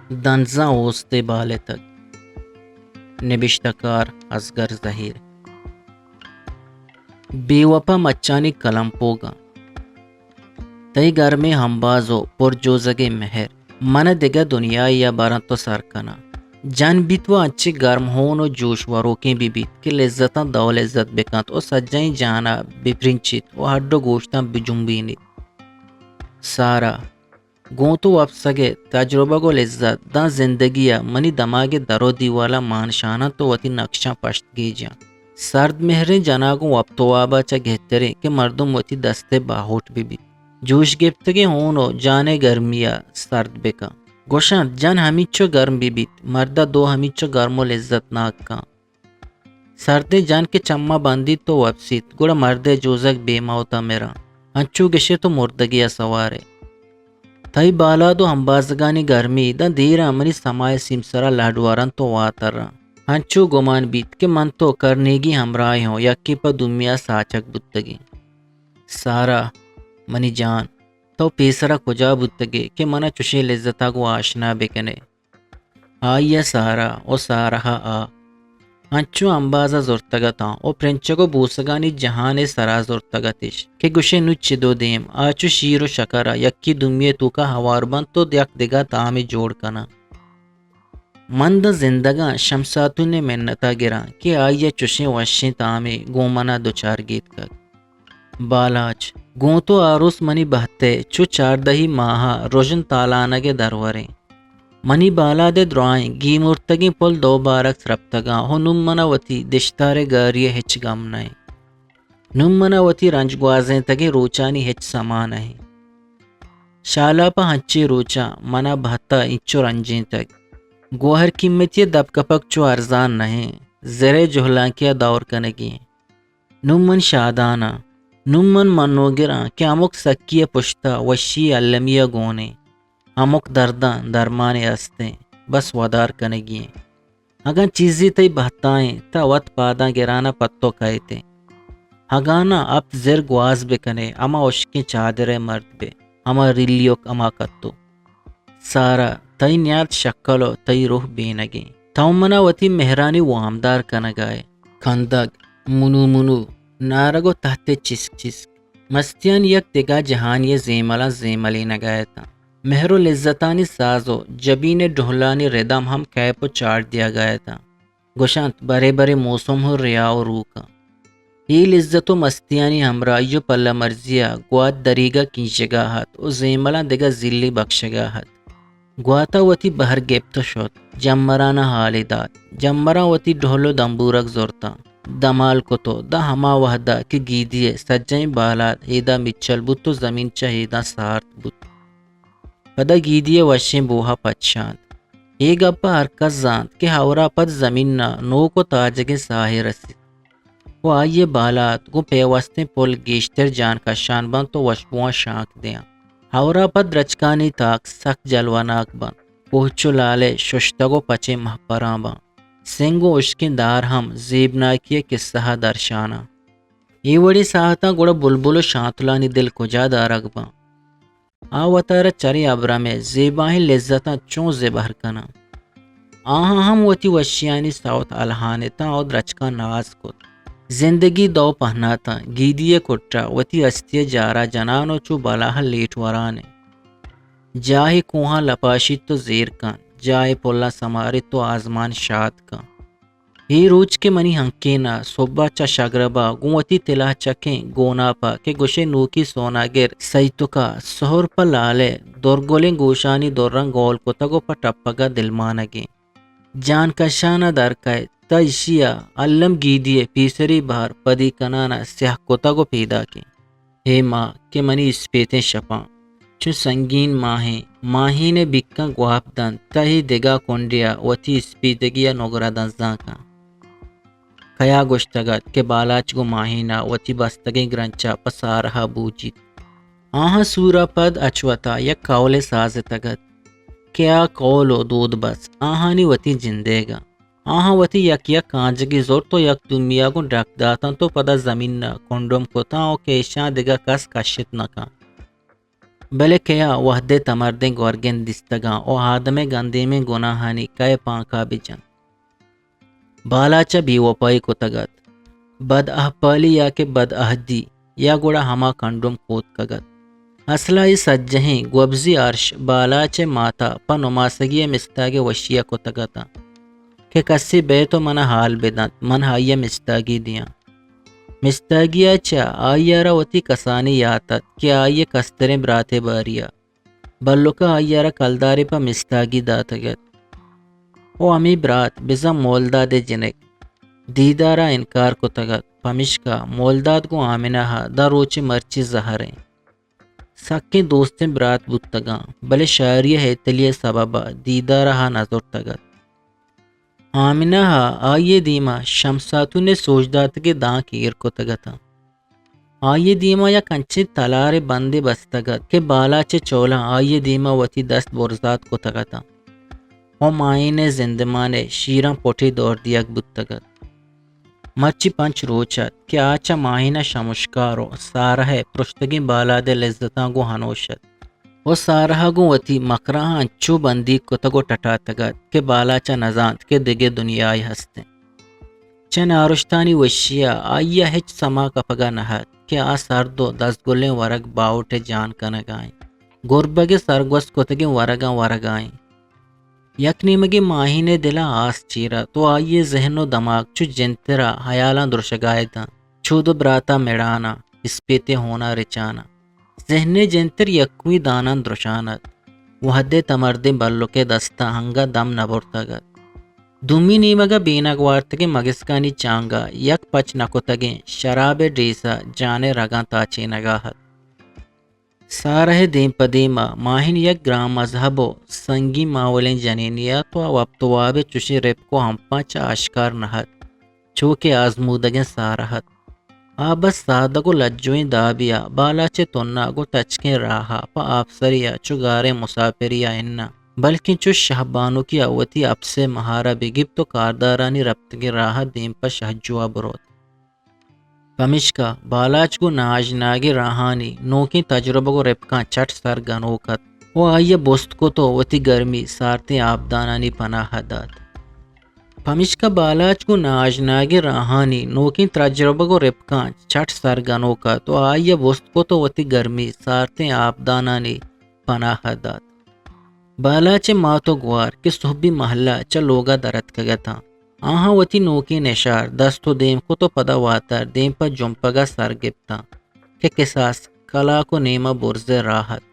دنزاں اوستے بالتگ۔ نبشتہ کار: اصغر زہیر۔ بے وپا مچانی کلمپوگاں۔ تئی گرمیں ہمباز و پر جوزگیں مہر من ء دگہ دنیایا برنت و سر کناں۔ جن بیت و انچیں گرم ہون و جوش وروکیں بہ بیت کہ لذتاں دو لذت بکنت و سجہیں جانا بپرنچیت و ہڈ و گوشتاں بجنبینیت۔ سارا، گوں تو وپسگ ء تجربگ و لذت داں زندگی ء منی دماگ ء در و دیوالاں مان شاننت و وتی نقشاں پشت گیجاں۔ سرد مہریں جناگوں وپت و وابا چہ گہتریں کہ مردم وتی دست ء باہوٹ بہ بیت۔ جوش گپتگیں ہون و جان ء گرمی ء سرد بکن۔ گوشنت، جن ہمینچو گرم بہ بیت، مرد ء دو ہمینچو گرم و لذت ناک کن۔ سردیں جان کہ چماں بندیت و وپسیت، گڑا مرد ء جوزگ بے موت ء مراں۔ انچو گشے تو مردگے ء سوارے۔ تئی بالاد و ہمبازگانی گرمی داں دیراں منی سما ء سیمسرا لڈ ورنت و واتراں۔ انچو گمان بیت کہ من تو کرنیگی ہمراہے ہوں، یکے پہ دومی ء ساچگ بوتگیں۔ سارا، منی جان، تو پیسرا کجا بوتگے کہ منا چشیں لذتا گوں آشنا بکنے؟ آئی ء سارا و سارہ ء آ انچو امباز ء زرتگ اتاں و پرنچگ و بوسگانی جہان ء سرا زرتگ اتش کہ گوشے نوں چد و دیم آ چو شیر و شکر ء یکے دومی ء توکا ہوار بنت و یک دگہ تامے جوڑ کناں۔ من داں زندگاں شمساتون ء منت ء گراں کہ آئی ء چشیں وشیں تامے گوں من ء دچار گیتکگ۔ بالاچ، گوں تو آروس منی بہت ء چو چاردہی ماہ ء رژن تالانگ ء دروریں۔ منی بالاد ء درائیں گیمرتگیں پل دو بارگ سرپتگاں و نوں من ء وتی دشتار ء گاری ء ہچ گم نہ انت۔ نوں من ء وتی رنج گوازینتگیں روچانی ہچ سما نہ انت۔ شالاپ ء انچیں روچاں من ء بہت ء اینچو رنجینتگ۔ گوہر قیمتی ء دپ کپگ چو ارزان نہ انت۔ زر ء جہلانکی ء دور کنگی انت۔ نوں من شادان آں۔ نوں من منوگر آں کہ ہمک سکی ء پشت ء وشی المی ء گون انت۔ ہمک درداں درمانے است انت، بس ودار کنگی انت۔ اگاں چیزے تئی بہت ء انت، تہ وت پاداں گران ء پہ تو کئیت انت۔ اگاں نہ، ہپت زر گواز بہ کن ئے، ہما ہشکیں چادر ء مرد بہ، ہما ریلیوک ہما کتو۔ سارا، تئی نیاد شکل و تئی روح بینگیں۔ تو منا وتی مہرانی وامدار کنگا ئے۔ کندگ، منو منو، نارگ و تحت چسک چسک۔ مستیانی یک دگہ جہانی زیملاں زیملینگا اتاں۔ مہر و لذتانی ساز و جبین ڈہلانی ردم ہم کیپ و چاڑ دیگا اتاں۔ گوشنت، برے برے موسم ہوں ریا و روکاں۔ اے لذت و مستیانی ہمراہی و پلہ مرزیا گوات دریگا کینچگا ات و زیملاں دگہ زلی بکشگا ات۔ گواتا وتی بہر گپت و شت، جمرانا حالے دات۔ جمراں وتی ڈہل و دمبورگ زرتاں، دمال کت و داں ہما وہدا کہ گیدی ء سجہیں بالاد ایدا مچل بوت و زمین چہ ایداں سارت بوت۔ پدا گیدی ء وشیں بوہا پچ شانت۔ اے گپ ء ہرکس زانت کہ ہئورا پد زمین ء نوک و تاجگیں ساہے رسیت و آئی ء بالاد گوں پیوستیں پل گیشتر جان کشان بنت و وشبواں شانک دیاں۔ ہئورا پد درچکانی تاک سک جلوہ ناک بنت۔ کوہ چو لالئے ششتگ و پچیں مہپراں باں۔ سنگ و اشکیں دار ہم زیبناکی ء کسہ ء درشاناں۔ اے وڑیں ساہتاں گڑا بلبل و شانتلانی دل کجا دارگ باں؟ آ وتارا چرے ابرم ء زیباہیں لذتاں چون زبہر کناں؟ آہاں ہم وتی وشیانی سوت الہانتاں و درچکاں ناز کت۔ زندگی دو پہناتاں، گیدی ء کٹا وتی ہستی ء جارا جنان و چو بلاہ لیٹ وران انت۔ جاہے کوہاں لپاشیت و زیر کنت، جاہے پلاں سماریت و آزمان شات کنت۔ اے روچ کہ منی ہنکین ء سہب ء چہ شگرب ء گوں وتی تلہ چکیں گوناپ ء کہ گوشے نوکی سوناگر سیتک ء سہر پہ لال ء درگلیں گوشانی دراں گول کتگ و پہ ٹپگ ء دلمانگیں جان کشان ء در کئیت، تہ ایشی ء الم گیدی ء پیسری بہر پدی کنان ء سیاہ کتگ و پیداکیں۔ اے ماہ کہ منی اسپیتیں شپاں چو سنگین ماہیں، ماہین ء بکاں گواب دنت، تہ اے دگہ کنڈے ء وتی اسپیتگی ء نگرہ دنزاں کن۔ کیا گوشتگ ات کہ بالاچ گوں ماہین ء وتی بستگیں گرنچ ء پہ سارہ ء بوجیت؟ آہاں سور ء پد اچ وتا یک قولے سازتگ ات کہ آ قول و دود بس آہانی وتی جندیگ ء۔ آہاں وتی یک یک کانجگی زرت و یک دومی ء گوں ڈک داتنت و پدا زمین ء کنڈم کتاں و کہ ایشاں دگہ کس کشت نہ کنت۔ بلے کیا وہدے تمردیں گورگند دیستگاں و آدمے گندیمیں گناہانی کئے پانکا بجنت؟ بالاچ ء بے وپائی کتگ ات، بد اہپالی یا کہ بد عہدی یا گڑا ہما کنڈم کوتکگ ات۔ اسلا اے سجہیں گوبزی ارش بالاچ ء مات ء پہ نماسگی ء مستاگ ء وشی ء کتگ اتاں کہ کسے بیت و من ء ہال بدنت، من آئی ء مستاگی دیاں۔ مستاگی ء چہ آئی ء را وتی کسانی یات ات کہ آئی ء کستریں براتے باری ء بلک ء آئی ء را کلدارے پہ مستاگی داتگ ات۔ و ہمے برات بزاں مولداد ء جنک دیدار ء انکار کتگ ات، پمیشکا مولداد گوں آمنہ ء داں روچے مرچی زہر انت۔ سکیں دوستیں برات بوتگاں، بلے شاری ء ہیتلی ء سبب ء دیدار ء نہ زرتگ ات۔ آمنہ ء آئی ء دیما شمساتون ء سوج داتگیں دانک ایر کتگ اتاں۔ آئی ء دیما یک انچیں تلارے بندے بستگ ات کہ بالاچ ء چولاں آئی ء دیما وتی دست برزات کتگ اتاں و ماہین ء زندمان ء شیراں پٹے دور دیگ بوتگ ات۔ مرچی پنچ روچ ات کہ آ چہ ماہین ء شمشکار و سارہ ء پرشتگیں بالاد ء لذتاں گوں ہنوش ات۔ و سارہ ء گوں وتی مکراہاں انچو بندیگ کتگ و ٹٹاتگ ات کہ بالاچ ء نزانت کہ دگہ دنیاے ہست انت۔ چہ نارشتانی وشی ء آئی ء ہچ سما کپگ ء نہ ات کہ آ سرد و دزگلیں ورگ باہوٹ ء جان کنگ ء انت۔ گربگ ء سرگوست کتگیں ورگاں ورگ ء انت۔ یک نیمگے ماہین ء دل ء آس چیر ات و آئی ء ذہن و دماغ چو جنتر ء ہیالاں درشگ ء اتاں۔ چو دو برات ء مڑان ء اسپیت ء ہون ء رچان ء۔ ذہن ء جنتر یکوئی دانان درشان ات۔ وہدے تمردیں بلک ء دست ء انگہ دم نہ برتگ ات۔ دومی نیمگ ء بینگ وارتگیں مگسکانی چانگ ء یک پچ نہ کتگیں شراب ء ڈیس ء جان ء رگاں تاچینگ ء ات۔ سارہ ء دیم پہ دیم ء ماہین یک گران مذہب و سنگین ماحولیں جنینے ات و وپت و واب ء چشیں رپک و ہمپاں چہ آشکار نہ ات، چو کہ آزمودگیں سارہ ات۔ آ بس سادگ و لجوئیں دابے ء بالاچ ء تن ء گوں تچکیں راہ ء پہ آپسری ء چو گاریں مساپری ء اناں، بلکیں چو شہبانکی ء وتی اپس ء مہار ء بہ گپت و کاردارانی رپتگیں راہ ء دیم پہ شہجو ء بروت۔ پمیشکا بالاچ گوں ناآژناگیں راہانی نوکیں تجربگ و رپکاں چٹ سر گنوک ات و آئی ء بست کت و وتی گرمی سارتیں آبدانانی پناہ ء دات۔ پمیشکا بالاچ گوں ناآژناگیں راہانی نوکیں تجربگ و رپکاں چٹ سر گنوک ات و آئی ء بست کت و وتی گرمی سارتیں آبدانانی پناہ ء دات۔ بالاچ ء مات و گوار کہ سہبی محلہ چہ لوگ ء در اتکگ اتاں، آہاں وتی نوکیں نشار دست و دیم کت و پدا واتر دیم پہ جمپگ ء سر گپتاں کہ کساس کلاک و نیم ء برز ء راہ ات۔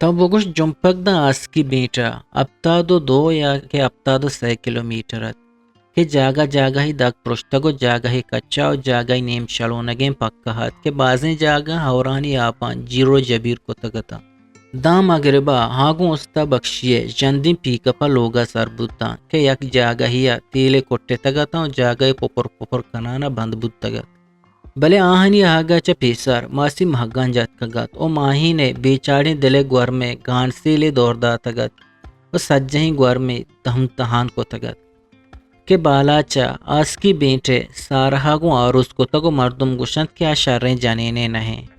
تو بگوش جمپگ داں آسکی بیٹ ء ہپتاد و دو یا کہ ہپتاد و سئے کلومیٹر ات کہ جاگہ جاگہے دگ پرشتگ و جاگہے کچا و جاگہے نیم شلونگیں پکہ ات کہ بازیں جاگہ ہورانی آپاں جیر و جبیر کتگ اتاں۔ داں مگربا ہاگوں استا بخشی ء ژندیں پیک اپ ء لوگ ء سر بوتاں کہ یک جاگہے ء تیلے کٹتگ اتاں و جاگہے پپر پپر کنان ء بند بوتگ ات۔ بلے آہانی آہگ ء چہ پیسر ماسی مہگنج اتکگ ات و ماہین ء بے چاڑیں دل ء گورم ء گانڈسیلے دور داتگ ات و سجہیں گورم ء تہن تہان کتگ ات کہ بالاچ ء آسکی بینٹ ء سارہ ء گوں آروس کتگ و مردم گوشنت کہ آ شریں جنینے نہ انت۔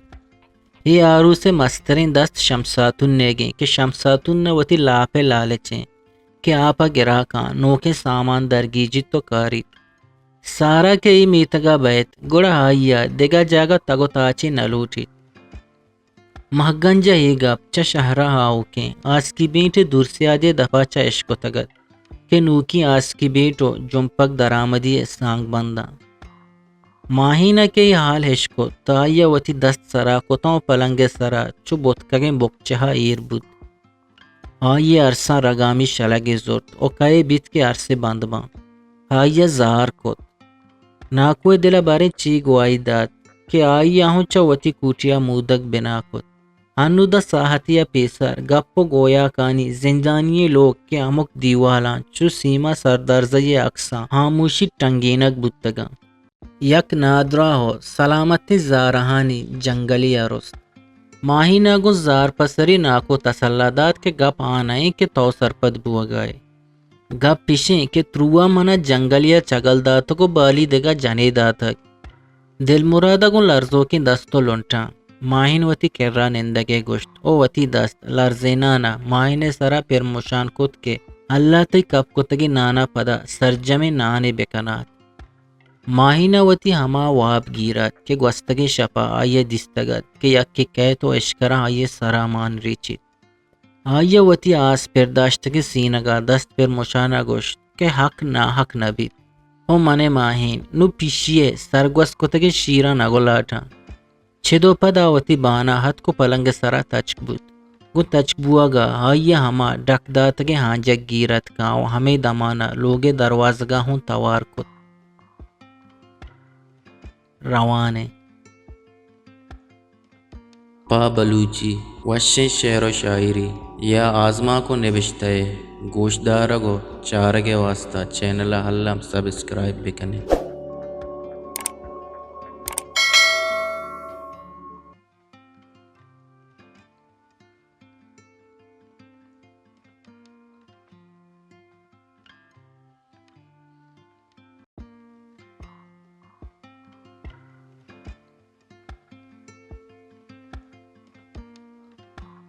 اے آروس ء مستریں دست شمساتون نیگیں کہ شمساتون ء وتی لاپ ء لالچیں کہ آپ ء گراکاں نوکیں سامان درگیجیت و کاریت۔ سارا کہ اے میتگ ء بئیت، گڑا آئی ء دگہ جاگہ تگ و تاچے نہ لوٹیت۔ مہگنج ء اے گپ چہ شہر ء آؤکیں آسکی بینٹ ء دورسیادے ء دپ ء چہ اشکتگ ات کہ نوکیں آسکی بینٹ و جمپگ درآمدی ء سانگ بنداں۔ ماہین ء کہ اے حال اشکت، تہ آئی ء وتی دست سرا کتاں و پلنگ ء سرا چو بتکگیں بکچہ ء ایر بوت۔ آئی ء ارساں رگامی شلگے زرت و کئے بیت کہ ارسے بند باں۔ آئی ء زہر کت۔ ناکو ء دل ء باریں چی گواہی دات کہ آئی ء ہوں چہ وتی کوٹی ء مودگ بنا کت۔ ہنو داں ساہتے ء پیسر گپ و گویاکانی زندانی ء لوگ کہ ہمک دیوالاں چو سیما سردرزئی ء عکساں ہاموشی ٹنگینگ بوتگاں۔ یک نادراہ و سلامتیں زارہانی جنگلے ء رست۔ ماہین ء گوں زار پسری ناکو تسلا دات کہ گپ آ نہ انت کہ تو سرپد بوگ ء ئے۔ گپ ایش انت کہ ترو ء من ء جنگلے ء چگل داتگ و بالی دگہ جنے داتگ۔ دلمراد ء گوں لرزوکیں دست و لنٹاں ماہین وتی کرا نندگ ءَ گوشت ءُ وتی دست لرزینان ءَ ماہین ءِ سرا پر مشان کت کہ اللہ تئی کپ کتگیں نان ءَ پدا سرجمیں نانے بکنات۔ ماہین ءَ وتی ہما واب گیر ات کہ گوستگیں شپ ءَ آئی ءَ دیستگ ات کہ یکے کئیت ءُ اشکراں آئی ءِ سرا مان ریچیت۔ آئی ءَ وتی آس پر داشتگیں سینگ ءَ دست پر مشان ءَ گوشت کہ حق ناحق نہ بیت۔ او من ءِ ماہین، نوں پیشی ءِ سرگوست کتگیں شیراں نہ گلاٹاں۔ چد ءُ پد آ وتی بان ءَ اتک ءُ پلنگ ءِ سرا تچک بوت۔ گوں تچک بوہگ ءَ آئی ءَ ہما ڈک داتگیں ہانجگ گیر اتکاں ءُ ہمے دمان ءَ لوگ ءِ دروازگ ءَ ہوں توار کت۔ روان ایں۔ پہ بلوچی وشیں شعر ءُ شاعری یا آزمانک ءُ نبشتہ ءِ گوشدارگ ءُ چارگ ءِ واستہ چینل ءَ الم سبسکرائب بکنیں۔